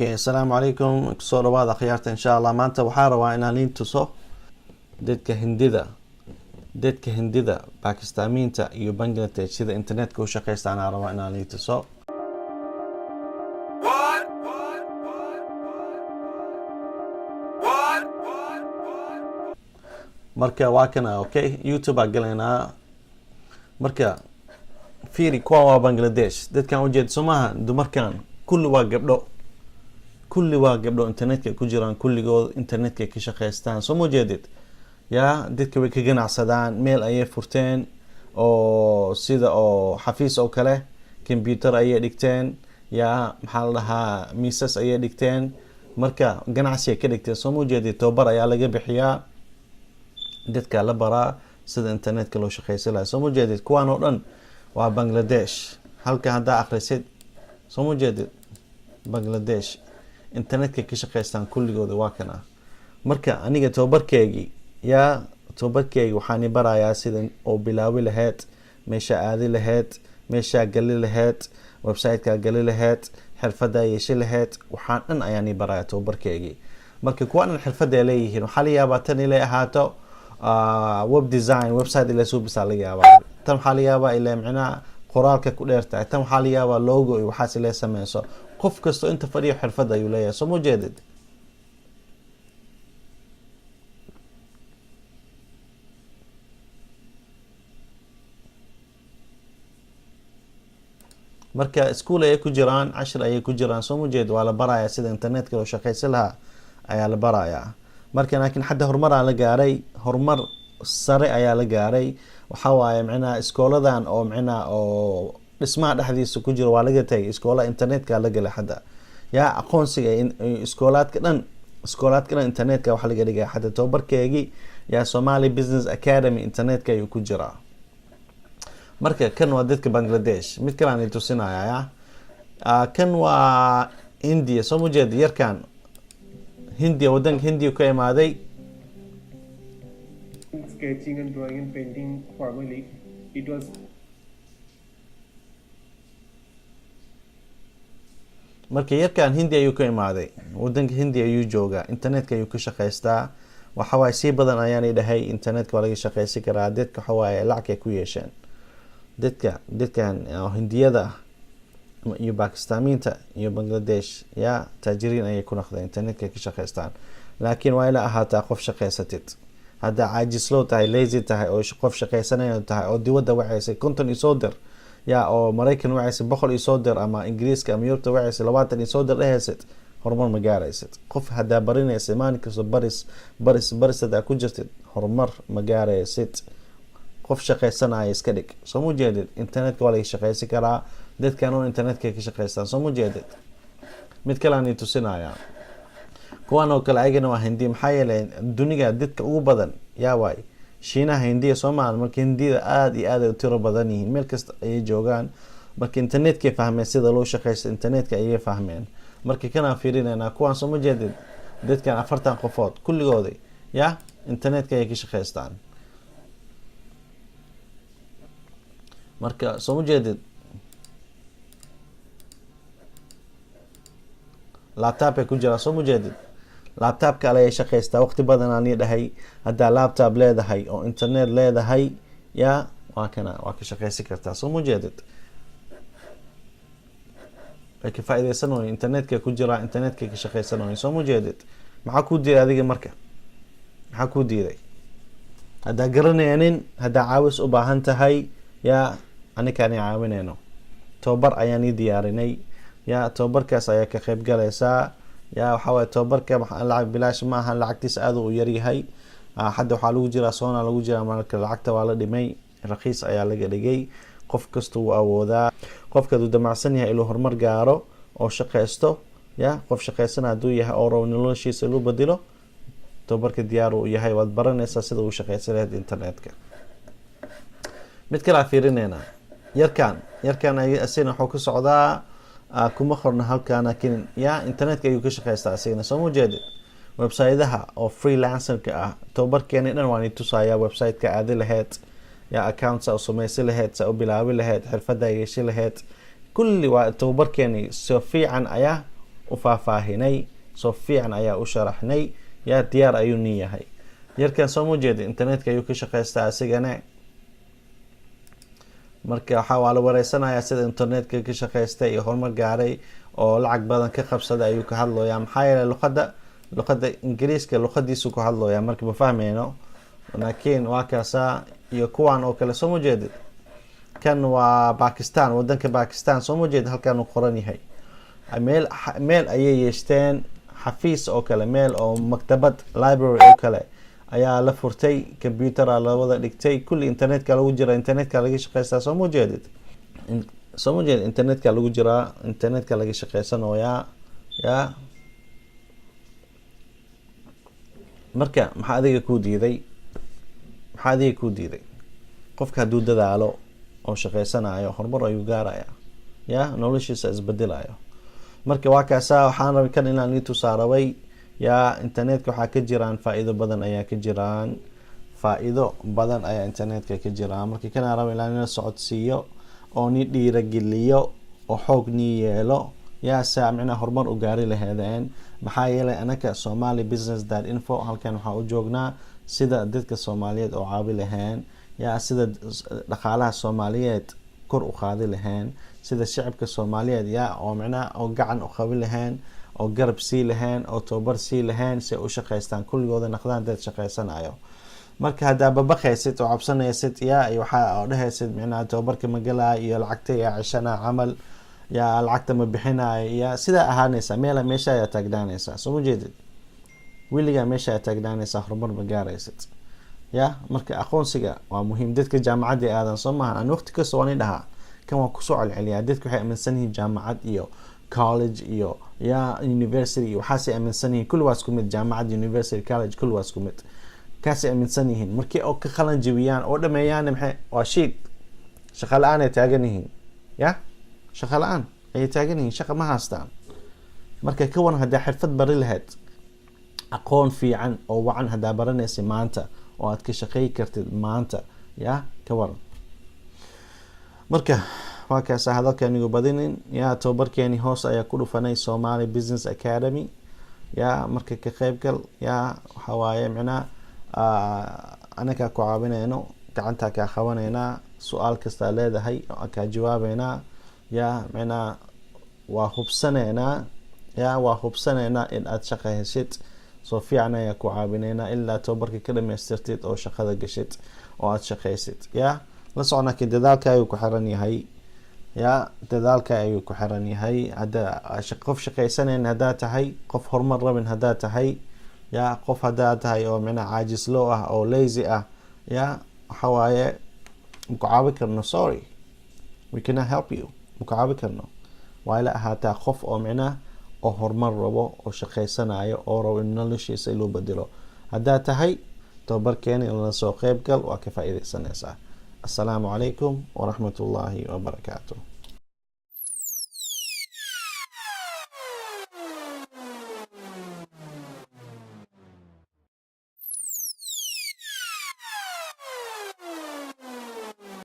Okay, assalaamu calaykum. Kusoo dhawaada, akhyaarta. Insha Allah maanta waxaa rabaa inaan idiin tuso dadka Hindida, Bakistaamiinta iyo Bangladesh sida internetka u shaqeysta anaa rabaa inaan idiin tuso. What? What? Marka waa kana. Okay, YouTube aa galaynaa. Marka fiiri, kuwan waa Bangladesh. Dadkan ujeeda soo maaha? Dumarkan kulli waa gabdho, kulli waa gabdho. Internetka ku jiraan kulligood, internetka ka shaqeystaan, soo ma ujeedid? Yaa, dadka way ka ganacsadaan. Meel ayay furteen oo sida oo xafiis oo kale, computer ayay dhigteen, yaa, maxaa la dhahaa, miisas ayay dhigteen. Marka ganacsi ay ka dhigteen, soo ma ujeedid? Tababar ayaa laga bixiyaa, dadka la baraa sida internetka loo shaqeysan lahaa, soo ma ujeedid? Kuwaan oo dhan waa Bangladesh. Halka haddaa akhrisid, soo ma ujeedid? Bangladesh internetka ka shaqeystaan kulligooda, waa kana. Marka aniga tababarkeygii, yaa, tababarkeygii waxaan barayaa sida oo bilaabi lahayd, meesha aadi lahayd, meeshaa gali lahayd, website-ka gali lahayd, xirfadaa yeeshi lahayd. Waxaan dhan ayaan i barayaa tababarkeygii. Marka kuwa dhan xirfada ay leeyihiin. Waxaa la yaabaa tan ilay ahaato web design, website ilay suubisaa laga yaabaa. Tan waxaa la yaabaa ilaa micnaha qoraalka ku dheer tahay. Tan waxaa la yaabaa logo iyo waxaas ilay sameyso. Qof kasto inta fadhiyo xirfad ayuu leeyahay, soo ma ujeedid? Marka school ayay ku jiraan, cashir ayay ku jiraan, soo ma ujeed? Waa la barayaa sida internetka loo shaqeysan lahaa ayaa la barayaa. Marka laakiin xadda horumaraa la gaaray, horumar sare ayaa la gaaray. Waxaa waaye micnaha iskooladan oo micnaha oo dhismaha dhexdiisa ku jiro waa laga tagay. Iskoola internetka la galay hadda. Yaa, aqoonsiga iskoolaadka dhan internetka waxa laga dhigaya. Xadda tababarkeegii, yaa, Somali Business Academy internetka ayuu ku jiraa. Marka kan waa dadka Bangladesh. Mid kale aan tusinaya, ya, kan waa India, soo ma jeeda? Yarkan Hindiya, wadanka Hindiya ka imaaday. Sketching and drawing and painting formally. It was Marka yarkan Hindi ayuu ka imaaday, wadanka Hindi ayuu joogaa, internetka ayuu ka shaqeystaa. Waxa waaye si badan ayaanay dhahay internetka waa laga shaqeysan karaa. Dadka waxa waaye lacag ay ku yeesheen dadkan Hindiyada ah iyo Bakistaamiinta iyo Bangladesh. Yaa, taajiriin ayay ku noqdeen, internetka ay ka shaqeystaan. Laakiin waa ila ahaataa qof shaqeysatid. Haddaa caajislow tahay, lazy tahay, oo qof shaqeysanayo tahay, oo dibadda wacaysay 50 isoo dir, yaa, oo Maraykan wacaysay 100 isoo dir, ama Ingiriiska ama Yurubta wacaysay 20 isoo dir dhehaysid, horumar ma gaaraysid. Qof haddaa barinaysid maalin kasta, baris, baris, baris haddaa ku jirtid, horumar ma gaaraysid. Qof shaqeysanaya iska dhig, soo ma jeedid? Internetka waa laga shaqeysan karaa. Dadkan oo internetka ka shaqeystaan, soo ma jeedid? Mid kale aan tusinaya. Kuwan oo kale ayagana waa Hindi. Maxaa yeelay duniga dadka ugu badan yaa waay? Shiinaha, Hindiya, soo maahan? Marka Hindiyada aada iyo aad ay u tiro badan yihiin, meel kasta ayay joogaan. Marka internetkay fahmeen, sida loo shaqeysto internetka ayay fahmeen. Marka kanaan fiirinaynaa. Kuwaan, soo ma jeedid? Dadkan 40 qofood kulligooda, ya, internetka ayay ka shaqeystaan. Marka soo ma jeedid? Laptop ay ku jiraa, soo ma jeedid? Laptopka ayay shaqeystaa. Waqti badan aan dhahay, haddaa laptop leedahay oo internet leedahay, yaa, waa kana, waa ka shaqeysan kartaa, soo ma jeedid? Way ka faa'iideysan, internetka ku jiraa, internetka ka shaqeysan, soo ma jeedid? Maxaa kuu diiday adiga? Marka maxaa kuu diiday? Haddaa garanaynin, haddaa caawis u baahan tahay, yaa, anikaan caawinayno. Tababar ayaan ii diyaarinay. Yaa, tababarkaas ayaa ka qayb galaysaa. Yaa, waxaa waye tababarka lacag bilaash ma aha, lacagtiisa aada u yaryahay. Hadda waxaa lagu jiraa soona lagu jiraa. Marka lacagta waa la dhimay, rakiis ayaa laga dhigay. Qof kasta wuu awoodaa. Qofka haduu damacsan yahay inuu horumar gaaro oo shaqeysto, ya, qof shaqeysana hadduu yahay oo rabo noloshiisa inuu bedelo, tababarka diyaar uu yahay. Waad baranaysaa sida uu shaqeysan lahayd internetka. Mid kale aan fiirineynaa. Yarkan asigna wuxuu ka socdaa, kuma qorno halkan, laakiin ya, internetka ayuu ka shaqeystaa asigna, soo ma jeedid? Website-daha oo freelancerka ah tababarkeeni dhan waan i tusayaa. Website-ka aadi lahayd, yaa, account saa u sameysan lahayd, saa u bilaabi lahayd, xirfada yeeshi lahayd, kulli waa tababarkeeni. So fiican ayaa u faahfaahinay, soo fiican ayaa u sharaxnay. Yaa diyaar ayuu nin yahay yarkan, soo ma jeeda? Internetka ayuu ka shaqeystaa asigana. Marka waxaa waa la wareysanayaa sida internetka ka shaqeystay iyo horumar gaaray oo lacag badan ka qabsaday ayuu ka hadlayaa. Maxaa yeelay luqadda Ingiriiska luqadiisu ku hadlaya, marka ma fahmayno, laakiin waa kaasaa. Iyo kuwan oo kale, soo ma jeedid? Kan waa Bakistan, wadanka Bakistan, soo ma jeedid? Halkan uu qoran yahay, meel ayay yeeshteen, xafiis oo kale, meel oo maktabad, library oo kale ayaa la furtay, computera la wada dhigtay, kulli internetka lagu jira, internetka laga shaqeystaa, soo ma jeedid? Soo ma jeedid? Internetka lagu jiraa, internetka laga shaqeysanayaa. Ya, marka maxaa adiga kuu diiday? Maxaa adiga kuu diiday? Qofka hadduu dadaalo oo shaqeysanayo, horumar ayuu gaaraya, ya, noloshiisa isbedelayo. Marka waa kaasaa. Waxaan rabay kan inaan ii tusaa rabay. Yaa, internetka waxaa ka jiraan faa-iido badan ayaa ka jiraan, faa-iido badan ayaa internetka ka jiraan. Marka kanaan raba inaan ila socodsiiyo oo ni dhiirageliyo oo xoog nii yeelo, yaa, saa micnaha horumar u gaari laheedeen. Maxaa yeelay anaka Somali Business info halkan waxaa u joognaa sida dadka Soomaaliyeed oo caawi laheen, yaa, sida dhaqaalaha Soomaaliyeed kor u qaadi laheen, sida shacabka Soomaaliyeed, yaa, oo micnaha oo gacan u qabi laheen oo garab sii laheen oo tababar sii laheen si ay u shaqaystaan, kulligooda naqdaan dad shaqaysanayo. Marka haddaa babaqaysid oo cabsanaysid, yaa, iyo waxaa oo dhehaysid micnaha tababarka ma galaayo iyo lacagta yaa ceshanaa camal, yaa, lacagta ma bixinayo, yaa, sidaa ahaanaysa, meela meesha ayaa taagnaanaysaa, soo ma jeedid? Weligaa meesha ayaa taagnaanaysaa, horumar ma gaaraysid. Ya, marka aqoonsiga waa muhiim. Dadka jaamacadda aadan, soo maaha? Aan waqti kasta waan i dhahaa kan, waan kusoo celceliyaa. Dadka waxay aaminsan yihiin jaamacad iyo college iyo, ya, university iyo waxaasay aaminsan yihiin. Kulli waa isku mid, jaamacad, university, college, kulli waa isku mid, kaasay aaminsan yihiin. Markii oo ka qalan jibiyaan oo dhameeyaan, maxay waa shiid, shaqa la-aan ay taagan yihiin. Ya, shaqa la-aan ayay taagan yihiin, shaqa ma haystaan. Marka ka waran haddaa xirfad bari lahayd, aqoon fiican oo wacan haddaa baranaysa maanta oo aad ka shaqey kartid maanta, ya, ka waran? Marka waa kaasa, hadalka anigu badinin. Ya, tababarkeeni hoos ayaa ku dhufanay, Somali Business Academy. Ya, marka ka qeybgal. Ya, waxa waaye micnaha anakaa ku caawinayno, gacantaa kaa qabanaynaa, su-aal kastaa leedahay kaa jawaabeynaa. Ya, micnaha waa hubsaneynaa, ya, waa hubsaneynaa in aad shaqa heshid. Soo fiican ayaa ku caawinaynaa ilaa tababarka ka dhamaystirtid oo shaqada gashid oo aada shaqaysid. Ya, la socon, laakiin dadaalka ayuu ku xiran yahay. Ya, dadaalka ayuu ku xiran yahay. Hadda qof shaqaysanayn haddaa tahay, qof horumar rabin haddaa tahay, ya, qof haddaa tahay oo micnaha caajislo ah oo lazy ah, ya, waxa waaye maku caawi karno. Sorry, we cannot help you, maku caawi karno. Waa ila ahaataa qof oo micnaha oo horumar rabo oo shaqaysanayo oo rabo in noloshiisa loo bedelo haddaa tahay, tababarkeena in la soo qeyb gal, waa ka faa-iideysanaysaa. Assalaamu calaykum waraxmat ullaahi wabarakaatu.